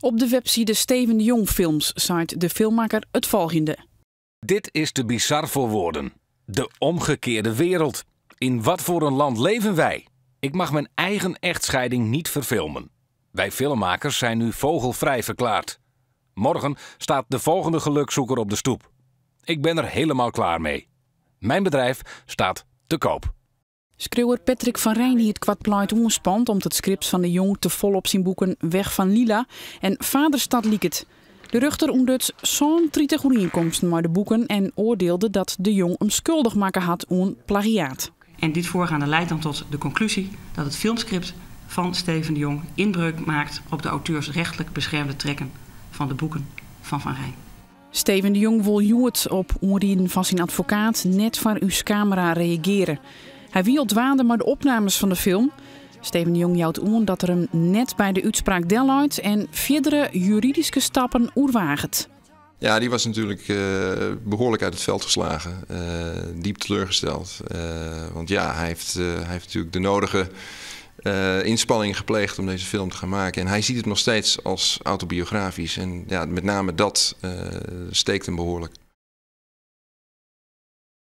Op de webside Steven de Jong Films seit de filmmakker it folgjende. Dit is te bizar voor woorden. De omgekeerde wereld. In wat voor een land leven wij? Ik mag mijn eigen echtscheiding niet verfilmen. Wij filmmakers zijn nu vogelvrij verklaard. Morgen staat de volgende gelukzoeker op de stoep. Ik ben er helemaal klaar mee. Mijn bedrijf staat te koop. Skriuwer Patrick van Rijn hie it koart pleit oanspand om't it skript fan De Jong te folle op syn boeken Weg van Lila en Vaderstad liket. De rjochter ûntduts 37 oerienkomsten mei de boeken en oardielde dat De Jong him skuldich makke hat oan plagiaat. En dit voorgaande leidt dan tot de conclusie dat het filmscript van Steven de Jong inbreuk maakt op de auteursrechtelijk beschermde trekken van de boeken van Van Rijn. Steven de Jong wol hjoed op oanrieden fan syn advokaat net foar ús kamera reagearje. Hy wie al dwaande mei de opnames fan de film. Steven de Jong jout oan dat er him net by de útspraak delleit en fierdere juridyske stappen oerwaget. Ja, die was natuurlijk behoorlijk uit het veld geslagen. Diep teleurgesteld. Want ja, hij heeft natuurlijk de nodige inspanning gepleegd om deze film te gaan maken. En hij ziet het nog steeds als autobiografisch. En ja, met name dat steekt hem behoorlijk.